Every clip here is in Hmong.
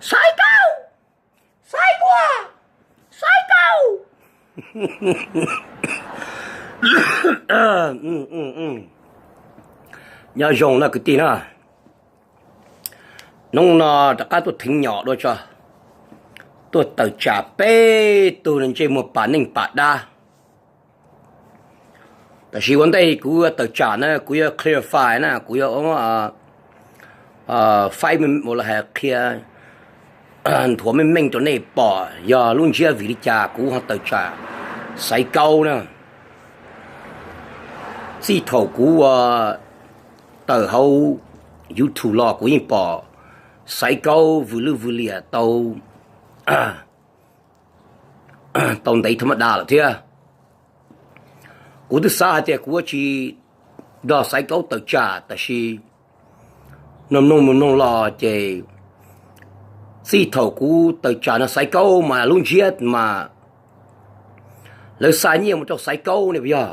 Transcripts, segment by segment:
Xaiv Kaub, Xaiv Kuab, Xaiv Kaub. Nyob zoo na kwv tij na, hnub no rov qab tuaj theev nyom dua tso, tuaj tawm tsam peb tug ntsej muag pam neej pam dab. Tab sis ua ntej kuv yuav tawm tsam na, kuv yuav clarify na, kuv yuav faib, hais qhia nthuav meej meej rau nej pom yog lub ntsiab vim li cas kuv ho tawm tsam Xaiv Kaub na. Txij thaum kuv ua tawm hauv YouTube los kuv yeej pom Xaiv Kaub vwm lwj vwm liam tau, tau ntev thaj ma da lawm thiab. Kuv twb xav hais tias kuv yuav tsis nrog Xaiv Kaub tawm tsam, tab sis mloog mloog mloog los ces txij thaum kuv tawm tsam no Xaiv Kaub mas lub ntsiab mas lawv xa nyiaj mus rau Xaiv Kaub ne puas yog?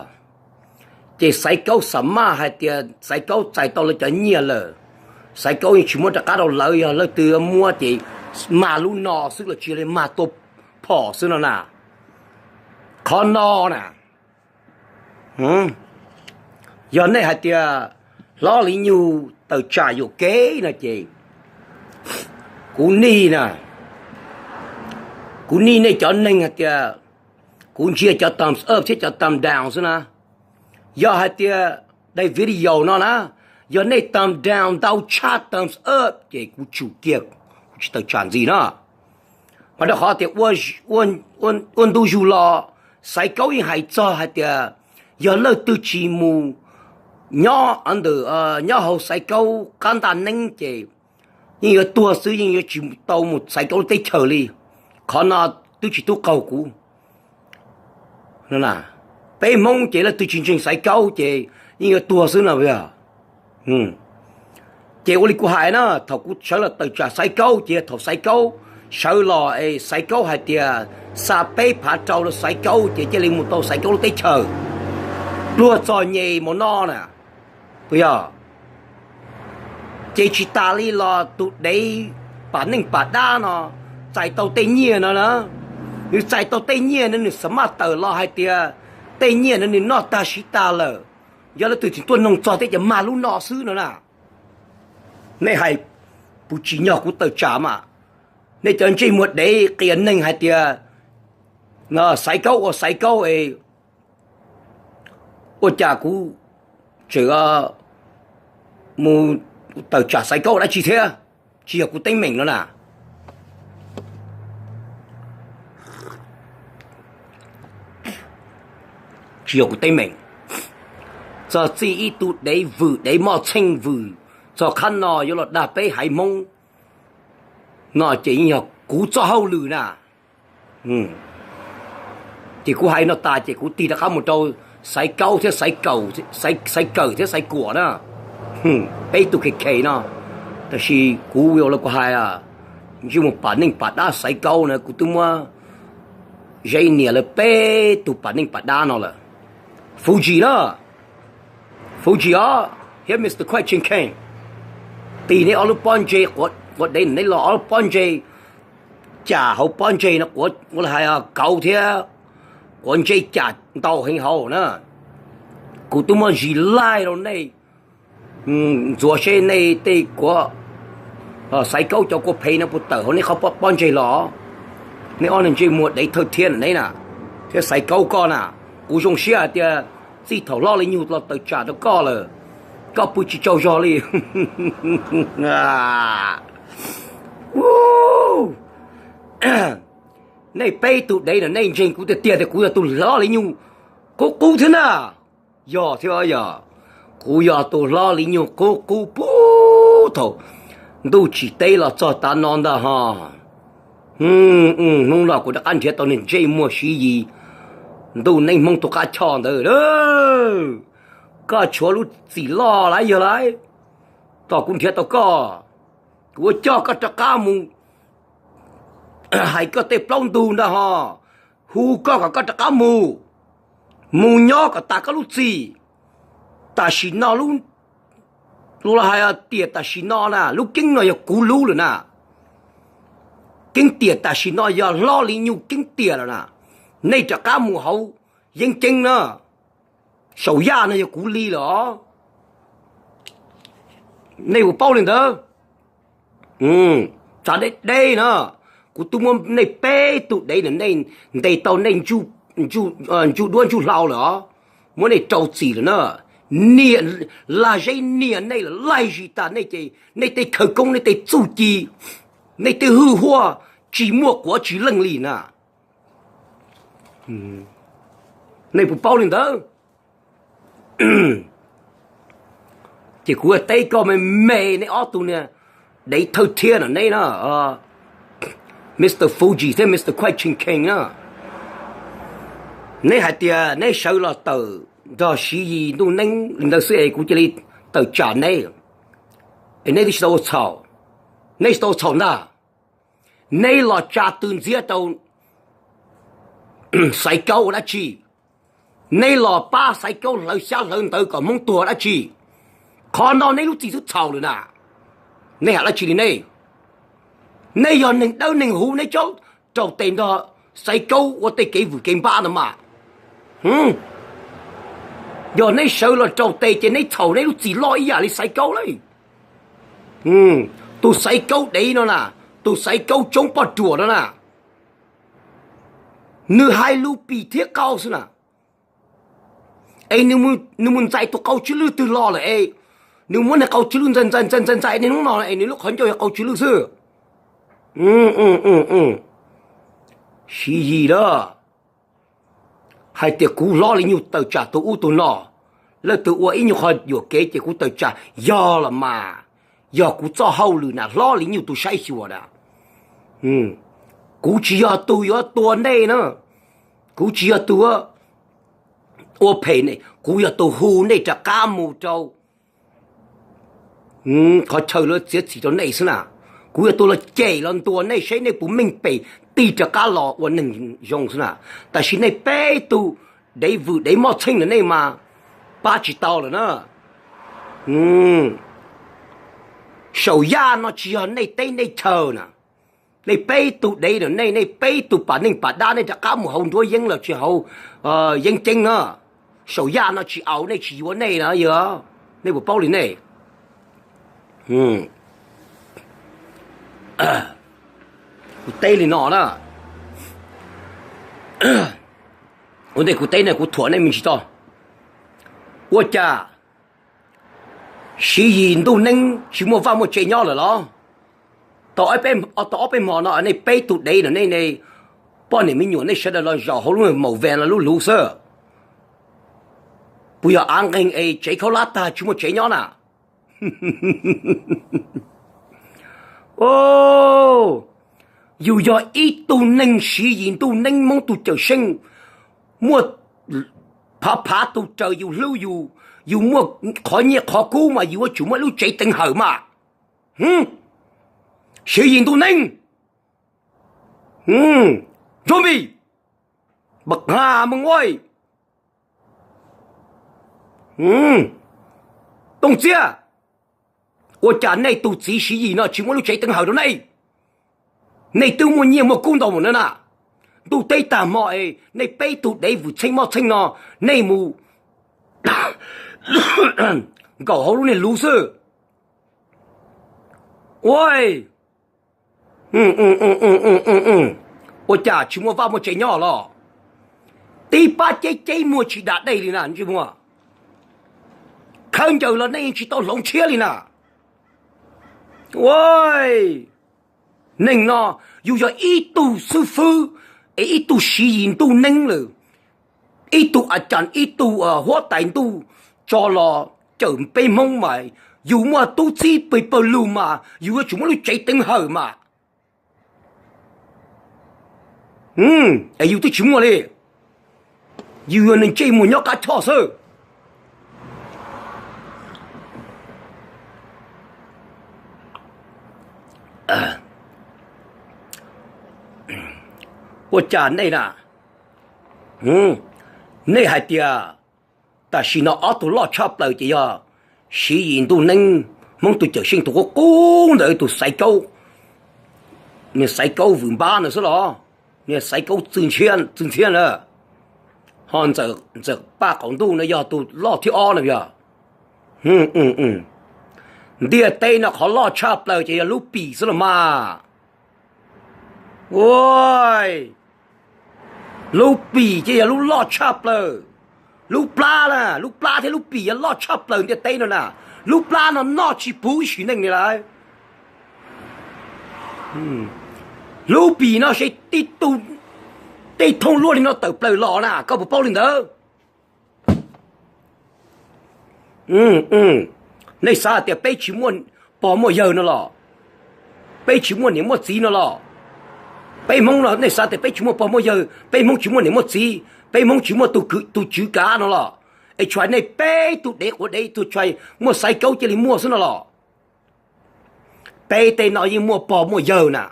Ces Xaiv Kaub xa maj hais tias Xaiv Kaub txais tau lawv cov nyiaj lawm, Xaiv Kaub yeej tsis muab rov qab rau lawv, yog leej twg muab ces mag lub no xwb los tsis li mag tua phom xwb no na. Qhov no na, yog nej hais tias Hlob Lis Nyug tawm tsam yuam kev no ces kuv nij na, kuv nij nej cov neeg hais tias kuv ntsia cov thumbs up thiab cov thumbs down xwb na. Yog hais tias daim video no na, yog nej thumbs down ntau tshaj thumbs up ces kuv tsum kiag, kuv tsis tawm tsam ntxiv no. Mas rau qhov tias ua ntu zus los Xaiv Kaub yeej hais txog hais tias yog leej twg tsis mus nyob ntawm, nyob hauv Xaiv Kaub qab ntaj neeb ces yeej yuav tuag xwb, yeej yuav tsis tau mus Xaiv Kaub lub teb chaws li. Qhov no twb tsis tub qaug kuv. Peb Hmoob ces leej twg tsis ntseeg Xaiv Kaub ces yeej yuav tuag xwb no. Ces ua li kuv hais na, thaum kuv sawv los tawm tsam Xaiv Kaub ces thaum Xaiv Kaub sawv los es Xaiv Kaub hais tias xa peb phav rau rau Xaiv Kaub ces cia li mus tau Xaiv Kaub lub teb chaws, pluag txog nyem mus no na, puas yog? Ces tsis tas li los tus dev pam neej pam dab no txais tau tej nyiaj no na, nws txais tau tej nyiaj no nws xa maj tawm los hais tias tej nyiaj no nws noj tag siv tag lawm, yog leej twg tseem tuaj noog txog tej ces mag lub no xwb no na. Nej hais puas tsim nyog kuv tawm tsam mas? Nej cov ntsej muag dev qias neeg hais tias Xaiv Kaub ua Xaiv Kaub es ua cas kuv tseem mus tawm tsam Xaiv Kaub ua dab tsi thiab? Tsis yog kuv teeb meem no na. Tsis yog kuv teeb meem. Txog txij ib tug dev vwm dev moj txheej vwm txog qhab no yuav los dag peb haiv Hmoob no ces yeej yog kuv txoj hauj lwm na. Ces kuv hais no tas ces kuv tig rov qab mus rau Xaiv Kaub thiab Xaiv Kawm thiab Xaiv Kuam na, peb tug khe khe no. Tab sis kuv ua li kuv hais, ntsej muag pam neej pam dab Xaiv Kaub na kuv twb muab zeb nias lawv peb tug pam neej pam dab no lawm. Fuji na, Fuji os, thiab Mister Kuaj Chin Kheej, tig neb ob lub pob ntseg quav dev, neb los ob lub pob ntseg, cam hauv pob ntseg no quav, ua li hais kauv thiab quav ntsej cam ntau heev hauv na. Kuv twb muab zis laij rau nej ntxuav seb nej tej kuav Xaiv Kaub cov kua phem no puas tawm hauv nej qhov pob ntseg los. Nej ob niag ntsej muag dev thawj thiab na neb na, thiab Xaiv Kaub koj na, kuv zoo siab hais tias txij thaum Hlob Lis Nyug los tawm tsam rau koj lawm, koj pw tsis tsaug zog li. Nej peb tug dev no nej ntseeg kuv tiag tiag tias kuv yog tus Hlob Lis Nyug qub qub thiab na. Yog thiab yog, kuv yog tus Hlob Lis Nyug qub qub puag thaum ntuj tsim teb los txog tav no ntag ho. Hnub no kuv rov qab nrhiav tau niag ntsej muag Siv Yis, ntuj neeb Hmoob tus qab choj ntawd. Koj tshuav lub txim loj lawm yog lawm, tos kuv nrhiav tau koj, kuv yuav coj koj rov qab mus hais koj tej plaub ntug ntag ho, hu koj kom koj rov qab mus, mus nyob kom tas koj lub txim. Tam sim no lub Los hais tias tam sim no na, lub keeb no yog kuv lub lawm na. Keeb tiam tam sim no yog Hlob Lis Nyug keeb tiam lawm na. Nej rov qab mus hauv yeeb ceeb na. Saum yaj no yog kuv li lawm os. Nej puas paub li ntawd? Txav deb deb na, kuv twb muab nej peb tug dev na, nej ntes tau nej ntsuj duab ntsuj hlau lawm os. Muab nej rau txim lawm na. Niam, lag zeb niam nej lawm, laig zis tas nej ces nej tej khawv koob, nej tej txuj ci, nej tej hwj huaj tsis muaj quav tsis leej li na. Nej puas paub li ntawd? Ces kuv teb koj me me, neb ob tug niag dev thawj thiab no, neb na, Mr Fuji thiab Mr Kuai Ching Keng na, neb hais tias neb sawv los tawm nrog Siv Yis Ntuj Neeb li ntawd xwb es kuv cia li tawm tsam neb, es neb twb tsis tau ua txhaum, neb tsis tau ua txhaum ntag. Neb los tsa tw ntxiab rau Xaiv Kaub ua dab tsi? Neb los pab Xaiv Kaub hlawv xyab hlawv ntawv kom Hmoob tuag dab tsi? Qhov no neb lub txim twb txhaum lawm na. Neb hais dab tsi li nej? Nej yog neeg dawb neeg huv, neb txhob raus tes nrog Xaiv Kaub ua tej kev vwm kev npab no mas. Yog neb sawv los raus tes ces neb txhaum neb lub txim loj ib yam li Xaiv Kaub lawm. Tus Xaiv Kaub dev no na, tus Xaiv Kaub tsoob poj ruam no na, nws hais lus pim thiab qau xwb na. Es nws mus ntxais tus qau tsw lwj twg los lawm es nws muab niag qau tsw lwj ntxais ntxais ntxais ntxais niaj hnub no es nws lub qhov ncauj yog qau tsw lwj xwb. Siv Yis na, hais tias kuv Hlob Lis Nyug tawm tsam tus ub tus no, leej twg ua ib nyuag qho yuam kev ces kuv tawm tsam, yog los mas, yog kuv txoj hauj lwm na Hlob Lis Nyug tus saib xyuas na. Kuv tsis yog tus yuav tua nej na, kuv tsis yog tus ua phem nej, kuv yog tus hu nej rov qab mus rau qhov chaw lawv txiav txim rau nej xwb na. Kuv yog tus los cem los ntuas nej saib nej puas meej pem tig rov qab los ua neeg zoo xwb na. Tab sis nej peb tug dev vwm dev moj txheej na nej mas pab tsis tau lawm na. Saum yaj no tsis yog nej teb nej chaw na. Nej peb tug dev na, nej nej peb tug pam neej pam dab nej rov qab mus hauv nruab yeeb los tsis hauv yeeb ceeb na. Saum yaj no tsis au, nej tsis yuav nej na yog, nej puas paub li nej? Kuv teb li no na, ua ntej kuv teb no kuv thuam nej me ntsis tso. Ua cas Siv Yis Ntuj Neeb tsis muaj vaj muaj tsev nyob lawm los? Tau ob peb hmo no nej peb tug dev no nej, poj niam me nyuam nej sawv daws los zaum hauv lub maum ves los lub luv xwb. Puas yog av nqeeg es tsev khaub hlab tag tsis muaj tsev nyob na? Yus yog ib tug neeg Siv Yis Ntuj Neeb Hmoob tus cawm seej, muaj phav phav tus raws yus hlub yus, yus muaj qhov nyiaj qhov kub mas yus yuav tsum muaj ib lub tsev teev hawm mas. Siv Yis Ntuj Neeb, Ntsuag Npis, Npam Qha, Meej Uaib, Tooj Txiaj, ua cas nej tus txiv Siv Yis no tsis muaj lub tsev teev hawm rau nej? Nej twb muaj nyiaj muaj kub ntau mus na na. Ntuj teb tag hmo es nej peb tug dev vwm txheej moj txheej no, nej mus nkaum hauv lub niag luv xwb. Ua, ua cas tsis muaj vaj muaj tsev nyob los? Tib pab ceb ceb muag tsis da dej li na, ntsej muag khawb ncaws los nej yeej tsis tau hloov tshiab li na. Ua, neeg no, yus yog ib tug xib fwb es ib tug Siv Yis Ntuj Neeb lawm, ib tug a cas ib tug huab tais ntuj tso los cawm peb Hmoob mas, yus muaj tub txib pawg pawg lug mas yus yuav tsum muaj lub tsev teev hawm mas. Es yus twb tsis muaj li, yus yog neeg ntsej muag nyob qab choj xwb. Ua cas nej na, nej hais tias tam sim no ob tug loj tshaj plaws ces yog Siv Yis Ntuj Neeb Hmoob tus cawm seej tus qub qub ntawd tus Xaiv Kaub, niag Xaiv Kaub Vwm Npab no xwb los, niag Xaiv Kaub Txwj Ntxhiab na, ho Ntxawm Paj Qaum Ntuj no yog tus loj thib ob no yog. Ntiaj teb no qhov loj tshaj plaws ces yog lub Pim xwb los mas. Lub Pim ces yog lub loj tshaj plaws. Lub plab na, lub plab thiab lub Pim yog loj tshaj plaws ntiaj teb no na. Lub plab no noj tsis puv ib sim neej li lawm. Lub Pim no seb tib tug tej thooj luaj li no tawm plaws los na, koj puas paub li ntawd? Nej xav tias peb tsis muaj pog muaj yawg no los? Peb tsis muaj niam muaj txiv no los? Peb Hmoob no nej xav tias peb tsis muaj pog muaj yawg, peb Hmoob tsis muaj niam muaj txiv, peb Hmoob tsis muaj tus tswv kav no los? Es tsuas nej peb tug dev quav dev tuag tsuas muaj Xaiv Kaub cia li muaj xwb no los? Peb tej no yeej muaj pog muaj yawg na.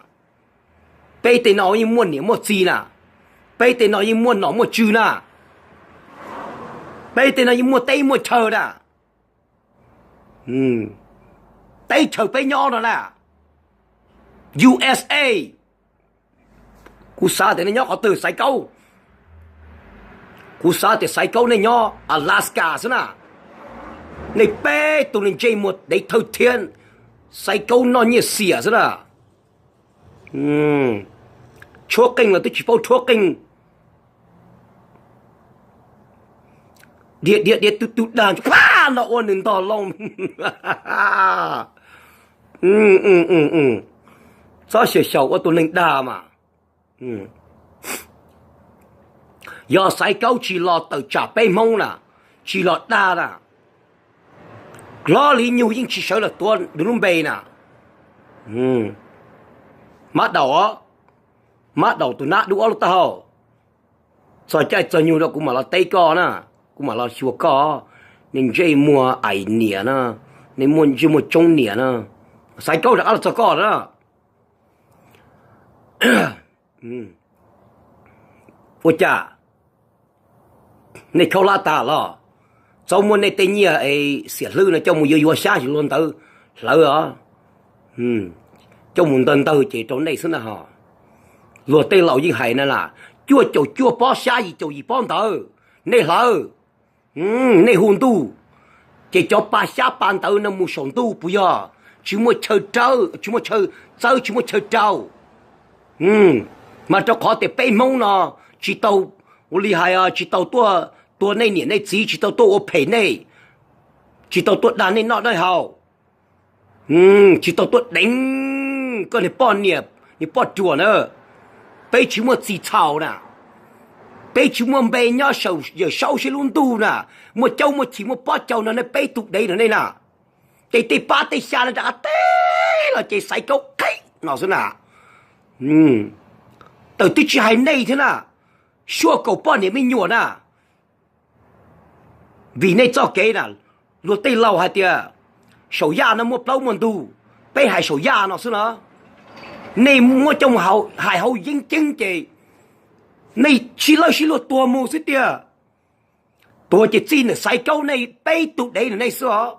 Peb tej no yeej muaj niam muaj txiv na. Peb tej no yeej muaj nom muaj tswv na. Peb tej no yeej muaj teb muaj chaw na. Teb chaws peb nyob no na, U S A. Kuv xav tias nej nyob qhov twg Xaiv Kaub? Kuv xav tias Xaiv Kaub nej nyob Alaska xwb na. Nej peb tus neeg ntsej muag dev thawj thiab, Xaiv Kaub noj nyiaj xiam xwb na. Tshuab qeej los twb tsis paub tshuab qeej. Dhia dhia dhia tu tu dag ntsuj paj no ua nws ntog loo. Txhob xyaum xyaum ua tus neeg dag mas. Yog Xaiv Kaub tsis los tawm tsam peb Hmoob na, tsis los dag na, hlob Lis Nyug yeej tsis sawv los tuav nws lub npe na. Mab Daum, Mab Daum tus nab dub ob lub taub hau, txog caij txog nyoog rau kuv mam los teb koj na, kuv mam los xyuas koj. Nej ntsej muag aim niam na, nej muaj ntsej muag tsoob niam na. Xaiv Kaub rov qab los txog koj na. Ua cas nej khaub hlab tag los? Txhob muab nej tej nyiaj es xiam hlwb no coj mus yuav yuav xyab yuav luag ntawd hlawv os. Coj mus ntawg ntawg ces rau nej xwb na ho. Luag tej laus yeej hais na las, cuaj caum cuaj pob xyab yim caum yim pob ntawd nej hlawv, nej hu ntuj, ces cov pa xyab pa ntawd no mus saum ntuj puas yog? Tsis muaj chaw txawb, tsis muaj chaw rau. Mas rau qhov tias peb Hmoob no tsis tau, ua li hais tsis tau tuaj tua nej niam nej txiv, tsis tau tuaj ua phem nej, tsis tau tuaj dag nej noj nej haus, tsis tau tuaj deev koj niag poj niam, niag poj ruam na. Peb tsis muaj txim txhaum na. Peb tsis muaj npe nyob saum Yawm Saub Sib Lub ntuj na. Muaj caub muaj chim muaj pob caus no nej peb tug dev no nej na. Ces tej pab tej xya no rov qab teb los ces Xaiv Kaub qhev no xwb na. Tawm twb tsis hais nej thiab na, suaj kaum poj niam me nyuam na. Vim nej txoj kev na, luag tej laus hais tias saum yaj no muaj plaub muaj ntug, peb hais saum yaj no xwb no. Nej muab coj mus hais hauv yeeb ceeb ces nej sib lawj sib luag tuag mus xwb tiag. Tuag ces txij ntawm Xaiv Kaub nej peb tug dev ntawm nej xwb os.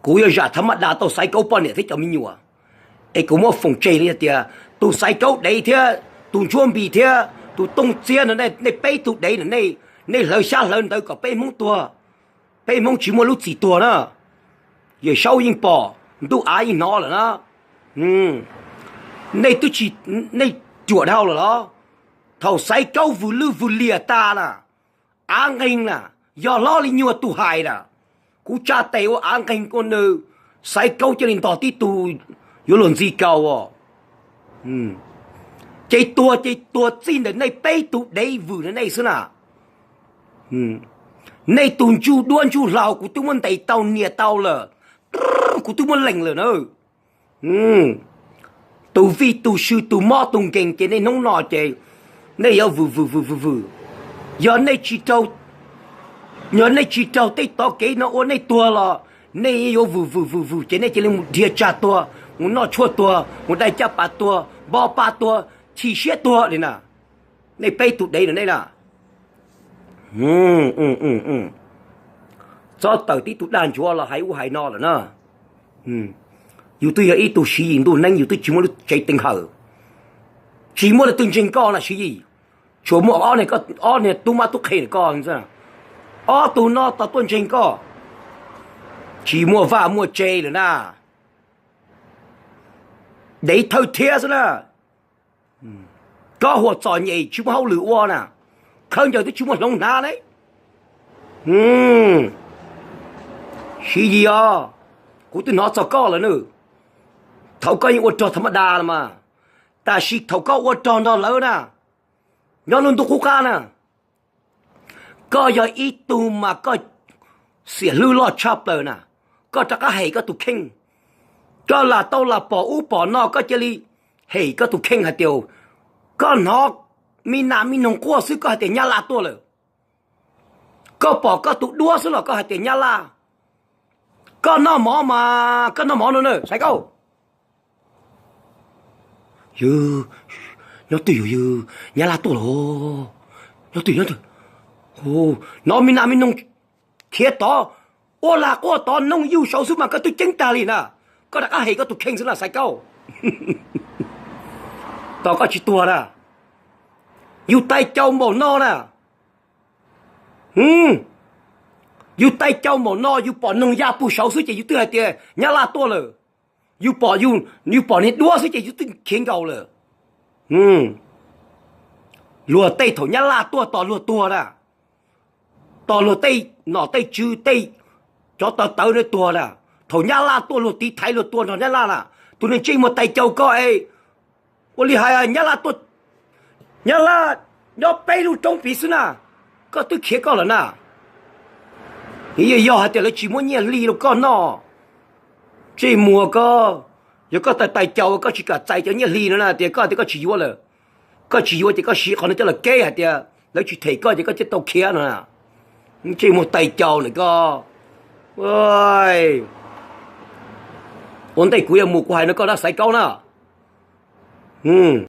Kuv yuav zam thab maj das tau Xaiv Kaub poj niam thiab cov me nyuam, es kuv muab foom tseg li hais tias tus Xaiv Kaub dev thiab tus Ntsuab Npis thiab tus Tooj Txiab no, nej peb tug dev ntawm nej, nej hlawv xyab hlawv ntawv kom peb Hmoob tuag, peb Hmoob tsis muaj lub txim tuag na. Yawm Saub yeej pom, ntuj av yeej hnov lawm na. Nej twb tsis, nej ruam dhau lawm los? Thaum Xaiv Kaub vwm lwj vwm liam tas na, av nqeeg na, yog hlob li nyuag tus hais na, kuv tsa tes ua av nqeeg ua nws, Xaiv Kaub cia li ntog tib tug yuav luag ntxi kaus os. Ces tuag ces tuag txij ntawm nej peb tug dev vwm ntawm nej xwb na. Nej tus ntsuj duab ntsuj hlauv kuv twb muab ntes tau nias tau lawm, kuv twb muab lees lawm na. Tus vij tus sw tus mob tus nkees ces nej hnub no ces nej yuav vwm vwm vwm vwm vwm. Yog nej tsis raug, yog nej tsis raug tej tov kev no ua nej tuag los nej yuav vwm vwm vwm vwm ces nej cia li mus dhia tsag tuag, mus noj tshuaj tuag, mus dai caj pas tuag, npo pa tuag, chim siab tuag li na. Nej peb tug dev ntawm nej na. txhob tawm tib tug dag ntsuav los hais ub hais no lawm na. Yus twb yog ib tug Siv Yis ntuj neeb, yus twb tsis muaj lub tsev teev hawm, tsis muaj leej twg ntseeg koj na Siv Yis. Tsuas muaj ob niag tub mab tub qhe koj, ob tug no tau tuaj ntseeg koj, tsis muaj vaj muaj tse lawm na. Dev thawj thiab xwb na. Koj huam txom nyem tsis muaj hauj lwm ua na, khaub ncaws twb tsis muaj hloov hnav ne. Siv Yis os, kuv twb hnov txog koj lawm na. Thaum koj yeej ua rog tha mab das los mas, tab sis thaum koj ua rog nrog lawv na, nyob lub ntuj qub qab na, koj yog ib tug mas koj xiam hlwb loj tshaj plaws na. Koj rov qab hem koj tus kheej, koj lam tau lam pom ub pom no koj cia li hem koj tus kheej hais tias, koj hnov me nas me noog quaj xwb koj hais tias Nyab Laj tuaj lawm. Koj pom koj tus duab xwb los koj hais tias Nyab Laj. Koj noj mov mas koj noj mov no na Xaiv Kaub. Yog, nyob twj ywm, Nyab Laj tuaj lawm. Nyob twj ywm, nyob twj ywm. Hnov me nas me noog khiav tod, ua lag quaj tod noog yuj saud xwb mas koj twb ceeb tag li na. Koj rov qab hem koj tus kheej xwb na Xaiv Kaub. Tos koj tsis tuag na. Yus tais caus npaum no na. Yus tais caus npaum no, yus pom noog ya puag saud xwb ces yus twb hais tias Nyab Laj tuaj lawm. Yus pom, yus pom niag duab xwb ces yus twb khiav nkaus lawm. Luag tej thaum Nyab Laj tuaj tos luag tuag na, tos luag tej nom tej tswv tej cov tawv tawv na tuag na. Thaum Nyab Laj tuaj luag tiv thaiv luag tuag nrog Nyab Laj na. Tus neeg ntsej muag tais caus koj es ua li hais Nyab Laj tuaj, Nyab Laj nyob peb lub roob piv xwb na, koj twb khiav koj lawm na. Yog, yog hais tias lawv tsis muab nyiaj hli rau koj noj, ntsej muag koj, yog koj tais tais caus koj tsis kam txais cov nyiaj hli no na tias koj tias koj tsis yuav lawm, koj tsis yuav ces koj siv qhov no coj los keb hais tias lawv tsis them koj ces koj thiaj tau khiav no na. Ntsej muag tais caus na koj. Ua ntej kuv yuav mus kuv hais no koj na Xaiv Kaub na.